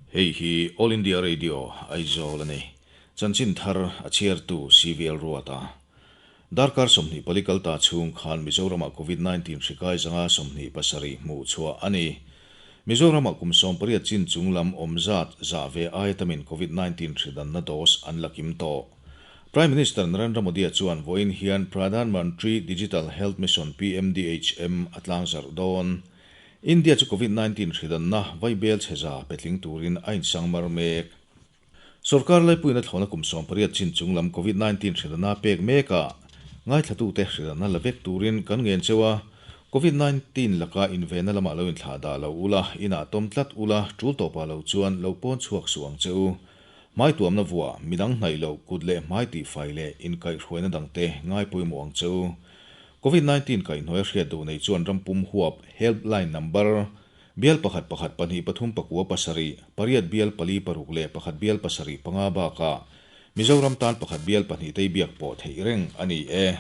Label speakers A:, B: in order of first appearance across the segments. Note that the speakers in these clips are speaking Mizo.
A: Hei hi All India Radio, Aizawl a ni. Chanchin thar a chhiartu CVL Ruata. Darkar 24 kal ta chhung khan Mizoramah Covid 19 hri kai zanga 27 hmuh chhuah a ni. Mizoramah kum 18 chin chung lam awm zat zah ve aia tamin Covid 19 hri danna dose an la kim tawh. Prime Minister Narendra Modi-a chuan vawiin hian Pradhan Mantri Digital Health Mission, PMDHM, a tlangzarh dawn. India chu Covid 19 hri danna vaibel chhe za petling turin a insangmar mek. Sorkar laipuiin a thlawhna kum 18 chin chung lam Covid 19 hri danna pek mekah ngaithlatute hri danna la vek turin kan ngen cheu a. Covid 19 laka invenna lamah lo inthlah dah lo ula, inah tawm tlat ula, tul tawpah lo chuan lo pawn chhuak suh ang che u. Hmai tuamna vuah, midang hnaih loh, kut leh hmai tihfai leh inkaihhruaina dangte ngai pawimawh ang che u. Covid 19 kaihhnuai a hriat duh nei chuan rampum huap helpline number bial pakhat pakhat pahnih pathum pakua pasarih, pariat bial pali paruk leh pakhat bial pasarih panga bakah Mizoram tan pakhat bial pahnih tei biak pawh theih reng a ni e.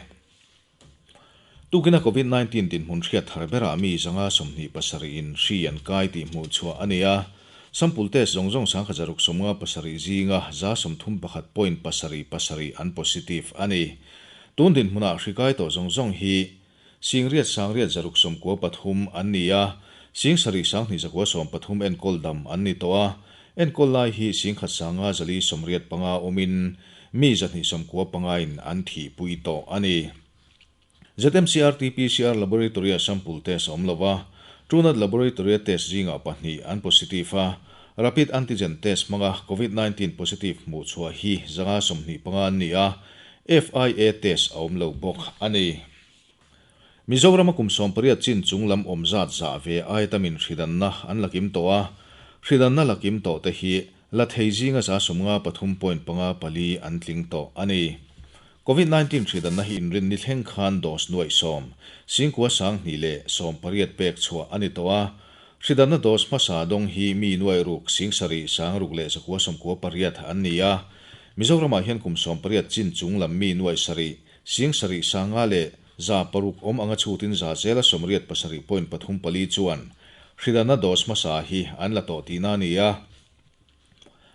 A: Tukina Covid 19 dinhmun hriat thar berah mi 127 in hri an kai tih hmuh chhuah a ni a. Sample test zawng zawng 1657 zinga 131.77 an positive a ni. Tun dinhmunah hri kai tawh zawng zawng hi 8,693 an ni a, 7,213 enkawl dam an ni tawh a. Enkawl lai hi 1,585 awmin mi 295 in an thihpui tawh a ni. ZMC RT-PCR Laboratory a sample test a awm lova, Truenat Laboratory a test zingah pahnih an positive a, rapid antigen test hmanga Covid 19 positive hmuh chhuah hi 125 an ni a, FIA test a awm lo bawk a ni. Mizoram a kum 18 chin chung lam awm zat zah ve aia tamin hri danna an la kim tawh a, hri danna la kim tawh te hi la thei zinga 53.54 an tling tawh a ni. Covid 19 hri danna hi inrin ni thleng khan dose nuaih sawm, singkua sang hnih leh sawm pariat pek chhuah a ni tawh a. Hri danna dose hmasa dawng hi mi nuaih ruk sing sarih sang ruk leh zakua sawmkua pariat an ni a. Mizoramah hian kum 18 chin chung lam mi nuaih sarih, sing sarih sanga leh za paruk awm anga chhutin za zela 87.34 chuan hri danna dose hmasa hi an la tawh tihna a ni a.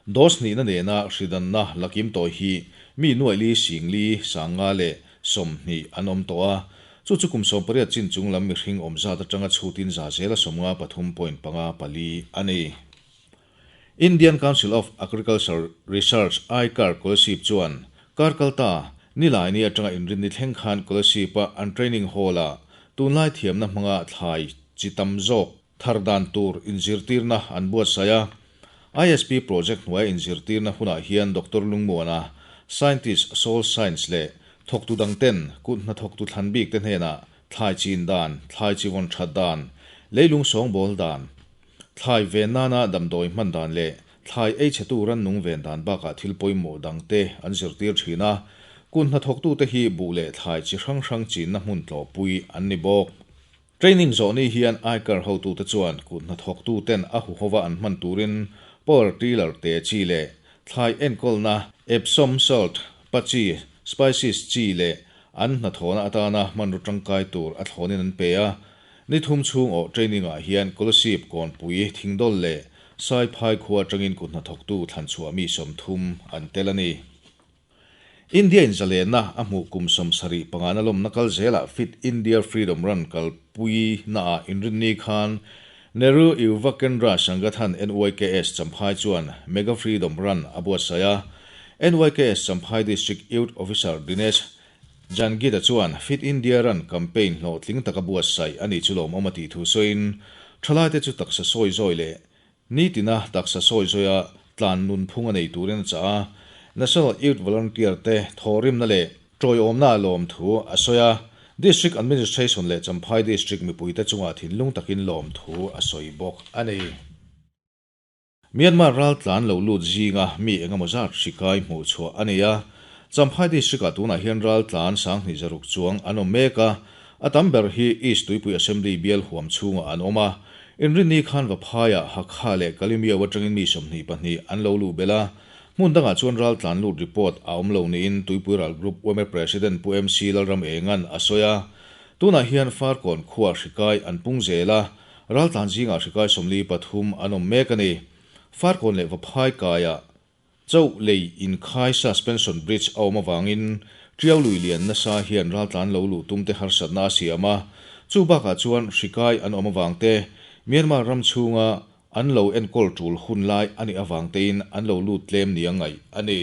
A: Dose hnihna nena hri danna la kim tawh hi mi nuaih li sing li sanga leh 20 an awm tawh a. Chu chu kum 18 chin chung lam mihring awm zat atanga chhutin za zela 53.54 a ni. Indian Council of Agriculture Research, ICAR, Kolasib chuan kar kalta nilai ni atanga inrin ni thleng khan Kolasib a an training hall a tunlai thiamna hmanga thlai chi tam zawk thar dan tur inzirtirna an buatsaih a. ISP project hnuaia inzirtirna hunah hian Doctor Lungmuana, scientist soil science leh thawktu dangten kut hnathawktu thlan bik te hnenah thlai chin dan, thlai chi vawn that dan, leilung sawng bawl dan, thlai ven nana damdawi hman dan leh thlai ei chhetu rannung ven dan bakah thil pawimawh dangte an zirtir thin a. Kut hnathawktu te hi buh leh thlai chi hrang hrang chinna hmun tlawhpui an ni bawk. Training zawh ni hian ICAR hotute chuan kut hnathawktu ten a huhova an hman turin power tiller te chi leh thlai enkawlna Epsom salt, pachi, spices chi leh an hnathawhna atana hmanraw tangkai tur a thlawnin an pe a. Ni thum chhung awh training ah hian Kolasib Kawnpui, Thingdawl leh Saiphai khua atangin kut hnathawktu thlan chhuah mi 30 an tel a ni. India in zalenna a hmuh kum 75 na lawmna kal zelah Fit India Freedom Run kalpui naah inrinni khan Nehru Yuva Kendra Sangathan NYKS Champhai chuan Mega Freedom Run a buatsaih a. NYKS Champhai District Youth Officer Dinesh Jangid-a chuan Fit India Run campaign hlawhtling taka buatsaih a ni chu lawmawm a tih thu sawiin thalaite chu taksa sawi zawi leh nitina taksa sawi zawia tlan nun phung a nei turin a chah a. National Youth Volunteer te thawhrimna leh tawiawmna a lawm thu a sawi a. District Administration leh Champhai District mipuite chungah thinlung takin lawm thu a sawi bawk a ni. Myanmar ral tlan lo lut zinga mi engemaw zat hri kai hmuh chhuah a ni a. Champhai District ah tunah hian ral tlan 2100 chuang an awm mek a. A tam ber hi East Tuipui Assembly bial huam chhungah an awm a. Inrinni khan Vaphaiah Hakha leh Kalimiau atangin mi 22 an lo luh belh a. Hmun dangah chuan ral tlan lut report a awm lo niin Tuipui Ral Group UMA President Pu MC Lalram Engan a sawi a. Tunah hian Farkawn khua hri kai an pung zel a, ral tlan zingah hri kai 43 an awm mek a ni. Farkawn leh Vaphai kaiah chauh lei inkhai suspension bridge a awm avangin Tiau lui lian nasa hian raltlan lo luh tumte harsatna a siam a, chu bakah chuan hri kai an awm avang te, Myanmar ram chhunga an lo enkawl tul hun lai a nih avang tein an lo lut tlem nia ngaih a ni.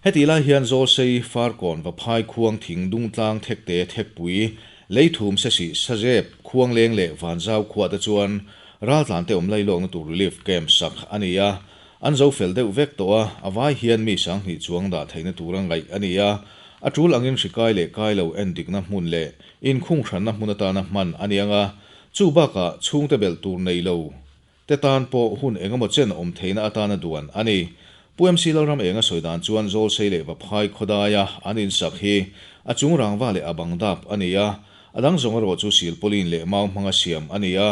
A: Hetih lai hian Zawlsei, Farkawn, Vaphai, Khuang, Thing, Dungtlang, Thekte, Thekpui, Leithum, Sesih, Sazep, Khuangleng leh Vanzau khuah te chuan raltlante awm lailawkna tur relief camp sak a ni a, an zo fel deuh vek tawh a, a vai hian mi 2000 chuang dah theihna tura ngaih a ni a, a tul angin hri kai leh kai lo endikna hmun leh inkhung hranna hmun atana hman a ni ang a, chu bakah chhungte belh tur nei lo te tan pawh hun engemaw chen awm theihna atana duan a ni. Pu MC Lalram Enga sawi dan chuan Zawlsei leh Vaphai khawdaia an insak hi a chung rangva leh a bang dap a ni a, a dang zawng erawh chu silpauline leh mau hmanga siam a ni a.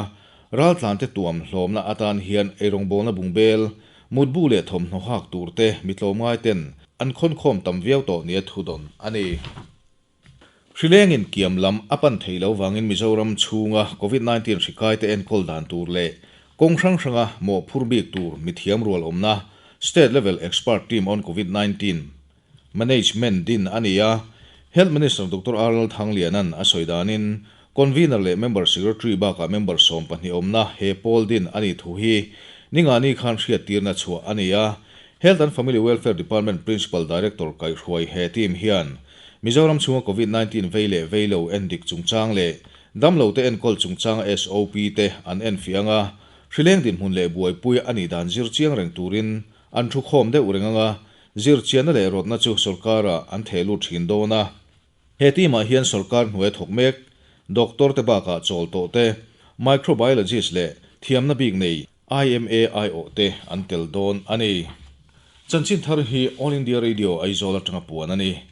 A: Raltlante tuam hlawmna atan hian eirawngbawlna bungbel, mutbu leh thawmhnaw hak turte mi tlawmngai ten an khawnkhawm tam viau tawh nia thudawn a ni. Hrilengin kiam lam a pan thei lo vangin Mizoram chhunga Covid 19 hri kaite enkawl dan tur leh kawng hrang hranga mawhphur bik tur mithiam rual awmna State Level Expert Team on Covid 19 Management din a ni a. Health Minister Doctor R Lalthanglianan a sawi danin Convener leh Member Secretary bakah member 12 awmna he pawl din a nih thu hi ningani khan hriattirna chhuah a ni a. Health and Family Welfare Department Principal Director kaihhruai he team hian Mizoram chhunga Covid 19 vei leh vei lo endik chungchang leh damlo te enkawl chungchanga SOP te an enfiah anga, hrileng dinhmun leh buaipui a nih dan zir chiang reng turin an thu khawm deuh reng anga, zir chianna leh rawtna chu sorkara an theh lut thin dawn a. He team ah hian sorkar hnuai thawk mek, doctor te bakah chawl tawh te, microbiologist leh thiamna bik nei IMA aiawh te an tel dawn a ni. Chanchin thar hi All India Radio Aizawl atanga puan a ni.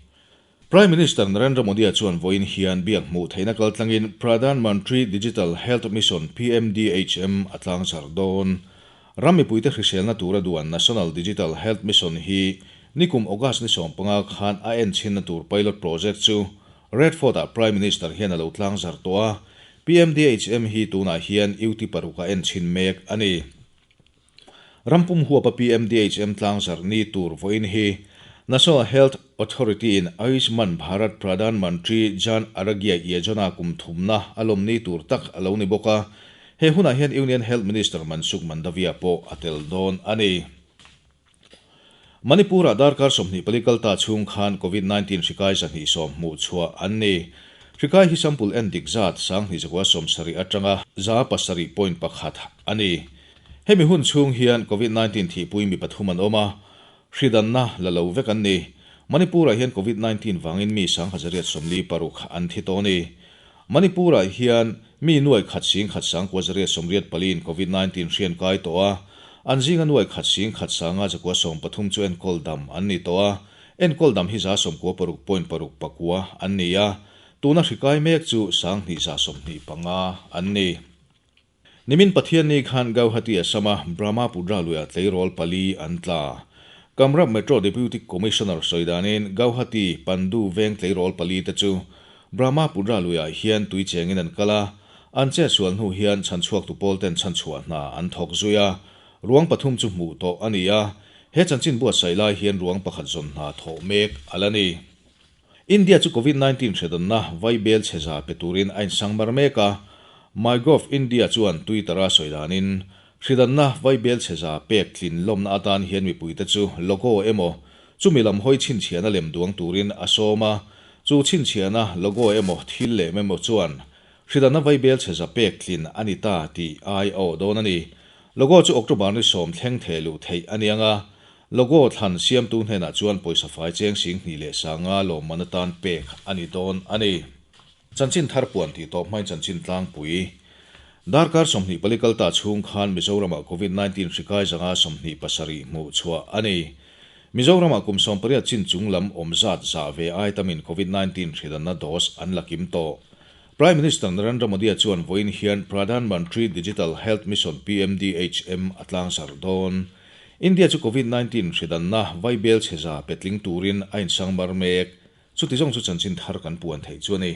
A: Prime Minister Narendra Modi-a chuan vawiin hian biak hmuh theihna kaltlangin Pradhan Mantri Digital Health Mission, PMDHM, a tlangzar dawn. Ram mipuite hriselna tura duan National Digital Health Mission hi nikum August ni 15 khan a enchhinna tur pilot project chu Red Fort-ah Prime Minister hian a lo tlangzar tawh a, PMDHM hi tunah hian UT paruk a enchhin mek a ni. Rampum huapa PMDHM tlangzar ni tur vawiin hi National Health Authority in Ayushman Bharat Pradhan Mantri Jan Arogya Yojana kum thumna a lawm ni tur tak a lo ni bawk a, he hunah hian Union Health Minister Mansukh Mandaviya pawh a tel dawn a ni. Manipur-ah darkar 24 kal ta chhung khan Covid 19 hri kai 210 hmuh chhuah an ni. Hri kai hi sample en dik zat 2170 atanga 7.1 a ni. Hemi hun chhung hian Covid 19 thihpui mi pathum an awm a, hri danna la lo vek an ni. Manipur-ah hian Covid 19 vangin mi 1846 an thi tawh a ni. Manipur-ah hian mi nuai khat sing khat sang kua zariat sawmriat paliin Covid 19 hrian kai tawh a, an zinga nuai khat sing khat sanga zakua 13 chu enkawl dam an ni tawh a, enkawl dam hi 96.69 an ni a, tuna hri kai mek chu 2125 an ni. Nimin Pathianni khan Gauhati Assam-a Brahmaputra luia tleirawl pali an tla. Kamrup Metro Deputy Commissioner sawi danin Gauhati Pandu veng tleirawl pali te chu Brahmaputra luiah hian tui chengin an kal a, an che sual hnu hian chhanchhuak tu pawl ten chhanchhuah hna an thawk zui a, ruang pathum chu hmuh tawh a ni a, he chanchin buatsaih lai hian ruang pakhat zawn hna thawh mek a la ni. India chu Covid 19 hredanna vaibel chheza pe turin a insangmar mek a, MyGov India chuan Twitter-a sawi danin hridanna vaibel chheza pek tlin lawmna atan hian mipuite chu logo emaw chumi lam hawi chhinchhiahna lem duang turin a sawm a, chu chhinchhiahna logo emaw thil lem emaw chuan hridanna vaibel chheza pek tlin a ni ta tih ai a awh dawn a ni. Logo chu October ni 10 thleng theh luh theih a ni anga, logo thlan siamtu hnenah chuan pawisa fai cheng 20,000 leh 500 lawmman atan pek a ni dawn a ni. Chanchin thar puan tih tawp hmain chanchin tlangpui. Darkar 24 kal ta chhung khan Mizoramah Covid 19 hri kai 127 hmuh chhuah a ni. Mizoramah kum 18 chin chung lam awm zat za ve ai tamin Covid 19 hridanna dose an la kim tawh. Prime Minister Narendra Modi chuan vawiin hian Pradhan Mantri Digital Health Mission PMDHM a tlangzar dawn. India chu Covid 19 hridanna vaibel chheza petling turin a insangmar mek. Chuti zawng chu chanchin thar kan puan theih chu a ni.